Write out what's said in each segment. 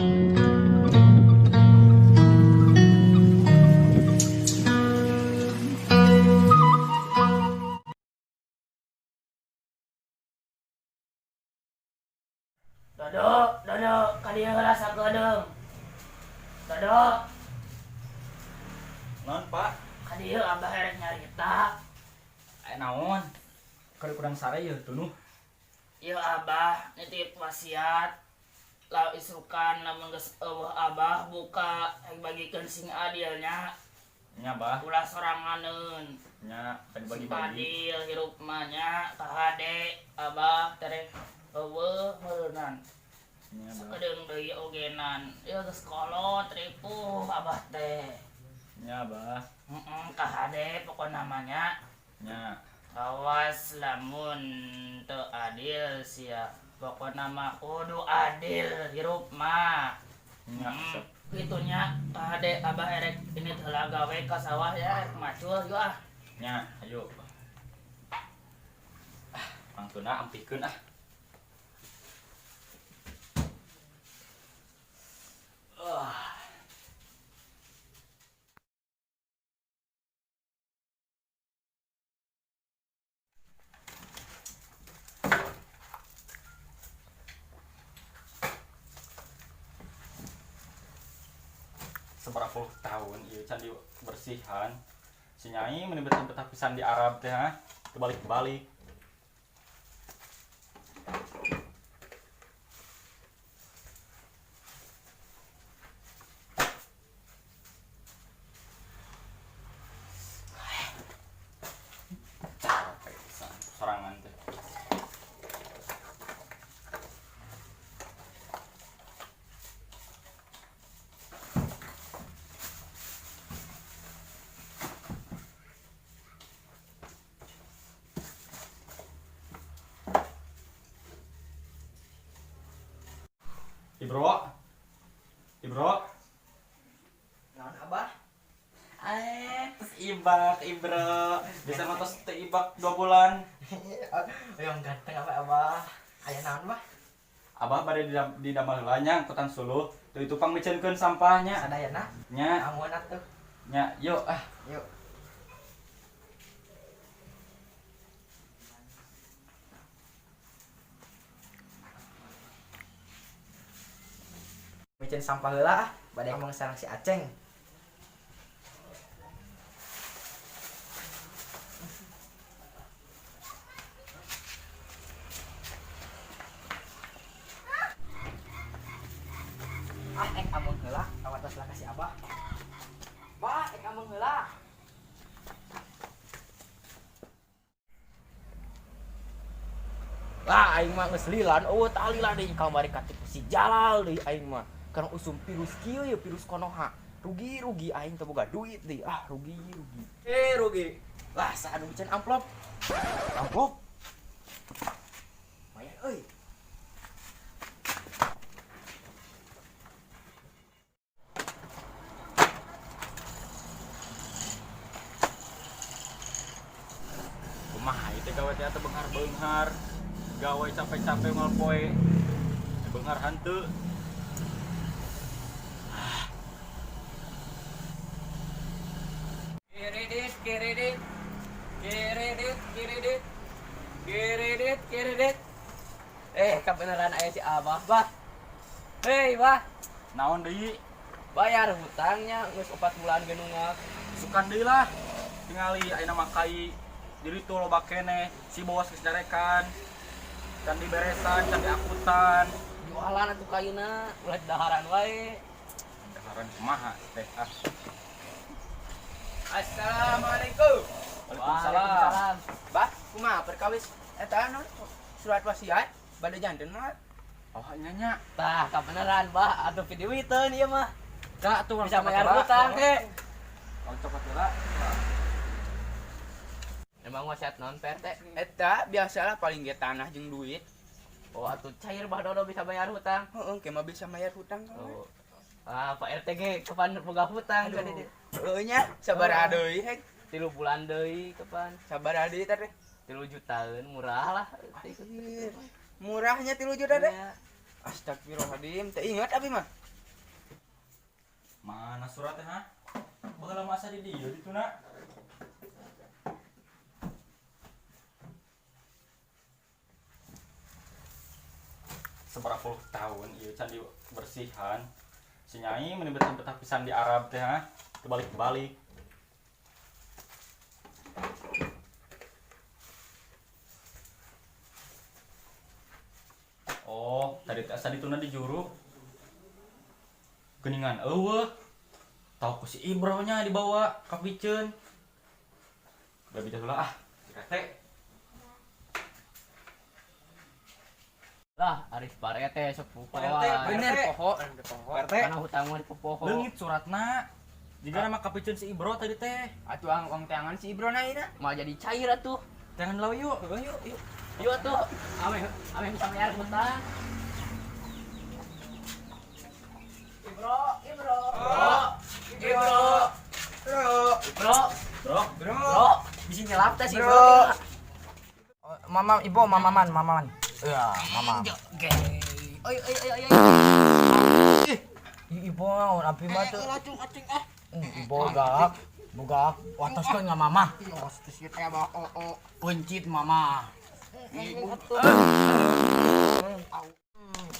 Dodo, Dodo, kadieu heula sakedeung. Dodo, Naon, Pak? Kadieu abah erek nyarita. Aya naon? Keur kurang sare yeuh tunduh. Ieu abah nitip wasiat. La isukan lamun geus euweuh abah buka rek bagikeun sing adilnya. Nya, Bah. Ulah soranganeun. Nya, kan Sing bagi-bagi. adil hirup mah nya, kahade abah terek euweuh meureunnan. Nya, Bah. Sakedeung deui ogenan. Ieu geus kolot ripuh abah teh. Nya, Bah. Heeh, kahade pokona mah nya. Nya. Awas lamun teu adil sia. Pokona mah kudu adil hirup mah. Nya, sok. Kitu nya, kahade abah erek ini heula gawe ka sawah ya, erek macul yuk ah. Nya, ayo. Ah, pangtuna ampihkeun ah. Ah. Seberapa puluh tahun ieu can dibersihan. Si Nyai meni betah pisan di Arab teh ha. Kebalik-balik. Capek pisan sorangan teh. Ibro. Ibro. Naon, Abah? Eh, terus ibak, Ibro. Bisa matos teh ibak 2 bulan. Yang ganteng apa Abah? Aya naon, Bah? Abah bade di damel heula nya angkutan suluh. Teu itu pang miceunkeun sampahnya. Sadayana? Nya. Amun atuh. Nya, yuk ah. Yuk. Micen sampah heula ah, bade ngomong sareng si Aceng. Ah, ek ameng heula, awatos lah ka si Abah. Bah, ek ameng heula. Lah aing mah geus lilan, eueuh tali lah deui kamari katipu si Jalal deui aing mah. Karena usum virus kieu ya virus konoha. Rugi-rugi aing teu boga duit deui. Ah, rugi rugi. Rugi. Lah saha nu miceun amplop? Amplop. Lumayan euy. Kumaha ieu teh gawe teh atuh beunghar-beunghar. Gawe capek-capek moal poe. Beunghar hanteu. Kredit, kredit. Kredit, kredit. Kredit, kredit. Kebenaran aya si Abah, Bah. Hei, Bah. Naon deui? Bayar hutangnya geus 4 bulan ge nunggak. Sukan deui lah. Tingali ayeuna mah kai diri tuh loba keneh, si bos geus nyarekan. Can diberesan, can diakutan. Jualan atuh kaina, ulah daharan wae. Daharan kumaha teh ah. Assalamualaikum. Waalaikumsalam. Bah, kumaha perkawis eta naon? Surat wasiat bade janten mah. Oh, nya nya. Tah, kebenaran, Bah, atuh pidiwiteun ieu mah. Tah atuh Bisa bayar hutang ge. Urang cokot heula. Emang wasiat naon, Pak RT? Eta biasalah paling ge tanah jeung duit. Oh, atuh cair Bah Dodo bisa bayar hutang. Heeh, ke mah bisa bayar hutang kan. Oh. Ah, Pak RT ge kapan boga hutang ka dieu? Heueuh nya, sabaraha deui hek? 3 bulan deui kapan? Sabaraha deui teh? 3 jutaan murah lah. Anjir. Murahnya 3 juta teh. Iya. Astagfirullahaladzim, teu ingat abi mah. Mana suratnya, ha? Baheula masa di dieu dituna. Seberapa puluh tahun ieu can dibersihan. Si Nyai meni betah-betah pisan di Arab teh, ha? Kebalik-balik. Oh, tadi teh asa dituna di juru. Geningan eueuh. Tau ku si Ibro nya dibawa ka piceun. Gak bisa heula ah, si Rete. Lah, Arif Parete sok Pak RT, Pak Bener RT. poho. Pak RT. Karena hutang mah dipopoho. Leungit suratna. Jika nama kapiceun si Ibro tadi teh. Atuh ang uang teangan si Ibro na ina. Mau jadi cair atuh. Jangan lau yuk. Yuk, yuk. Yuk atuh. Ame ame bisa bayar hutang. Ibro, Ibro. Ibro. Ibro. Ibro. Bro, Bro. Bro, bisa nyelap teh si Bro. Ibro. Mama, ibu, mamaman, mamaman. Ya, mama. Oke. Oi oi oi oi. Ih, ibu naon api mah teu. Acung acung ah. Ibu galak, bogak, wataskeun ka mama. Pencit mama. Ibu.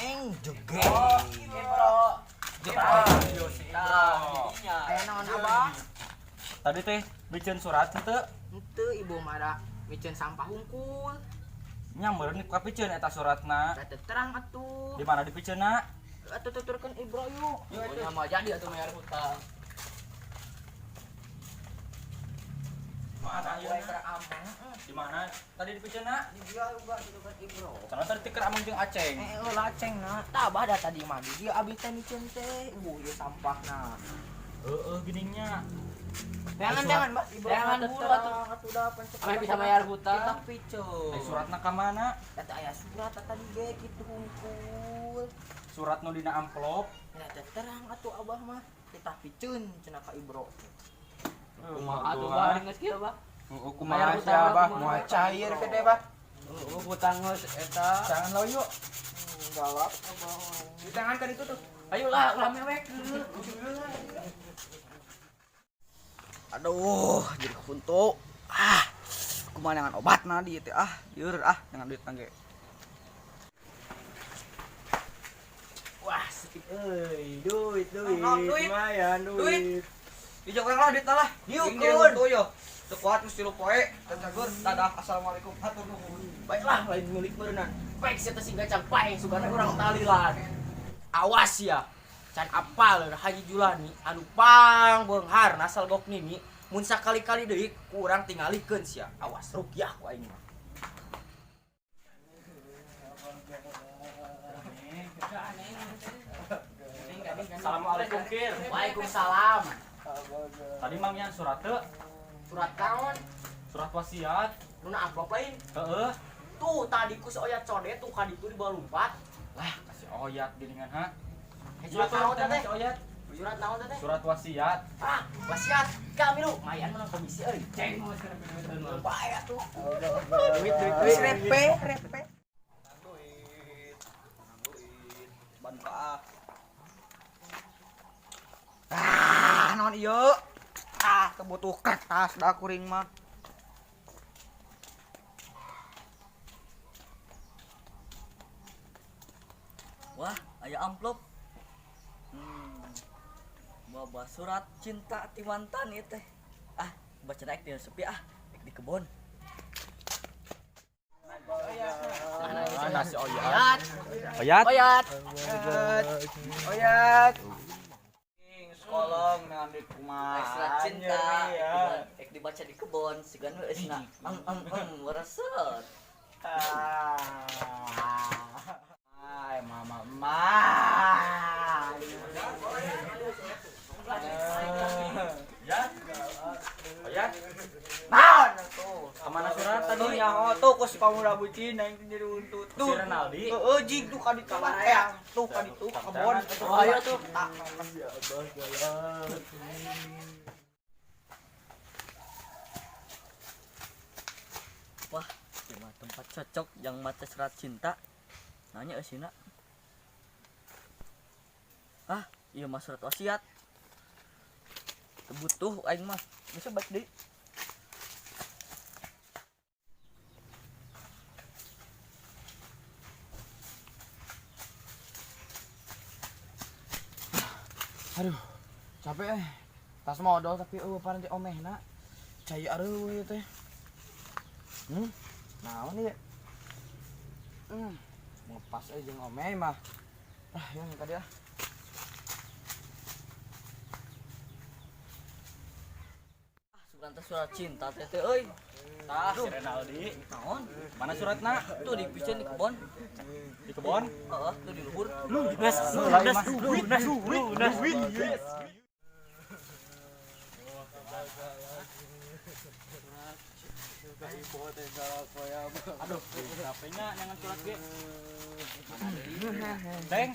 Eng jege. Ibro. Ayo si Ibro. Aya naon abah? Tadi teh biceun surat henteu. Henteu ibu mah miceun sampah hungkul. Nya meureun kapiceun eta suratna. Da teu terang atuh. Di mana dipiceunna? Atuh tuturkeun Ibro yuk. Pokoknya mau jadi atuh bayar hutang. Mana ayeuna? Di mana tadi dipiceunna? Di dia juga tuturkeun Ibro. Sana tadi tikar amang jeung Aceng. Eh, lah aceng na. Tabah dah tadi mah di dia abi teh miceun teh. Ibu ieu sampahna. Heeh, geningnya. Jangan Surat- jangan, Mbak. Jangan buru atuh. Atuh dah pencet. Ame bisa bayar hutang. Kita piceun. Eh, suratna ka mana? Data aya surat tadi ge kitu hungkul. Surat nu dina amplop. Nah, teu terang atuh abah mah. Kita piceun cenah ka Ibro. Kumaha atuh bah geus kieu, Bah. Heeh, Bayar kumaha hutang sih Abah? kumaha. Moal cair gede, Bah. Heeh, hutang geus eta. Jangan lau yuk. Galak abah. Di tangan kan itu tuh. Ayolah, ulah mewek. Aduh, jadi kuntu. Ah, kumaha dengan obat nah di teh ah, lieur ah dengan duit tangge. Wah, sedikit euy, duit, duit. Duit. Lumayan duit. Duit. Dijak urang lah duit lah. Diukur. Tuh yo. Teu kuat mesti lu poe, teu cagur. Dadah, assalamualaikum. Hatur nuhun. Baiklah, lain milik meureunan. Baik sia teh sing gacang paeng sugana urang talilan. Awas ya. Can apal Haji Julani anu pang beunghar nasal gok nini mun sakali-kali deui ku urang tingalikeun sia. Awas rukyah ku aing mah. Assalamualaikum, Kir. Waalaikumsalam. Tadi mangnya surat teu, Surat kaon surat wasiat. nuna amplop lain. Heeh. Tuh tadi ku si oyat codet tuh kaditu dibawa lompat. Lah, kasih oyat geningan ha. Eh, surat naon teh teh? Si oyat. Surat naon teh teh? Surat wasiat. Ah, wasiat. Kami lu lumayan menang komisi euy. Ceng. Bae atuh. Duit duit duit repe repe. Duit. Duit. Ban ah. Ah, naon ieu? Ah, teu butuh kertas da kuring mah. Wah, aya amplop. Bawa surat cinta ti mantan ieu teh. Ah, baca naik di sepi ah, di kebon. Mana si oyat? Oyat. Oyat. Oyat. Oyat. Sekolong dengan duit kumaha. Surat cinta, ya. ek dibaca di kebon, sigan we eusna. Eng eng eng wareset. Ay, mama, ma. Ya. Oyat, Naon tuh? kemana surat Tuh tadi? nyaho tuh ku si pamuda bucin aing teh jadi untut. Si Tuh. Renaldi. Heeh, jig tuh ka ditu mah teh. Tuh ka ditu ka kebon. Oh, ayo tuh. Wah, ieu mah tempat cocok yang maca surat cinta. Nanya eusina. Ah, ieu mah surat wasiat. Teu butuh aing mah. Bisa balik deui. Aduh, capek eh. Tas modal tapi eueuh paranti omehna. Cai areueuh ieu teh. Naon ieu? Ngepas euy jeung omeh mah. Ah, yang tadi ah. Ah, sugan teh surat cinta teh teh euy. Tah, si Renaldi. Naon? Mana suratna? Tuh dipiceun di kebon. Di kebon? Heeh, tuh di luhur. Lunas, lunas, lunas, lunas, duit. Aduh, capeknya nyangan surat ge. Deng,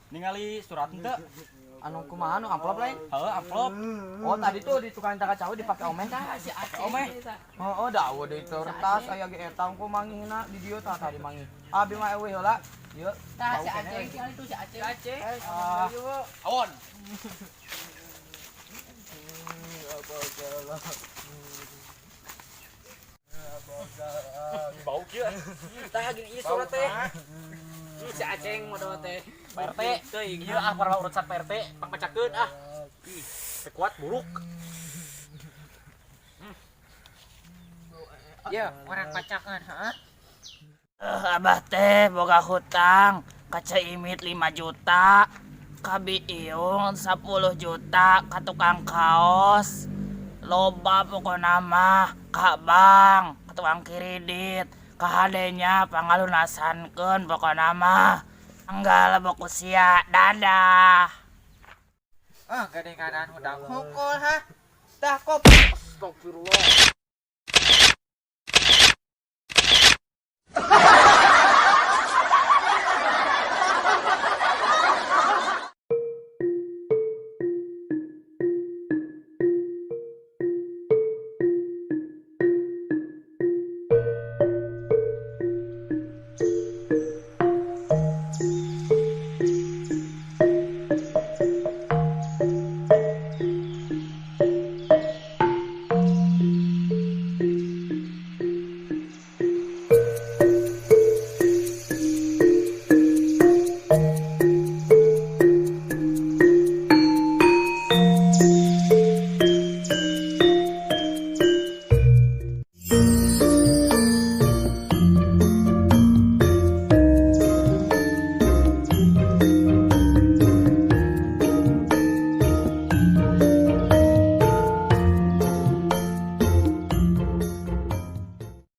ningali surat henteu? Anu kumaha anu amplop lain? Heuh, amplop. Oh, tadi tuh di tukang kacau dipake omeh. Tah si Aceh. Omeh. Heeh, da eueuh deui teu retas aya ge eta ku mangihna di dieu tah tadi mangih. Abi mah eueuh heula. Ieu. Tah si Bau keneh. Aceh tinggal itu si Aceh. Aceh. Ah, Awon. Bau kieu. Tah gini ieu surat teh. Si Aceng modal teh. Pak RT, ieu ah para urusan Pak RT, pak bacakeun ah. Ih, teu kuat buruk. Ya, orang pacakan, heeh. Abah teh boga hutang ka Imit 5 juta, ka Biiung 10 juta, ka tukang kaos. Loba pokona mah ka bank, ka tukang kredit, ka hadenya pangalunasankeun pokona mah. Enggal boku sia, dadah. Ah, gede-gadean hudang hukul ha. Tah kop. Astagfirullah.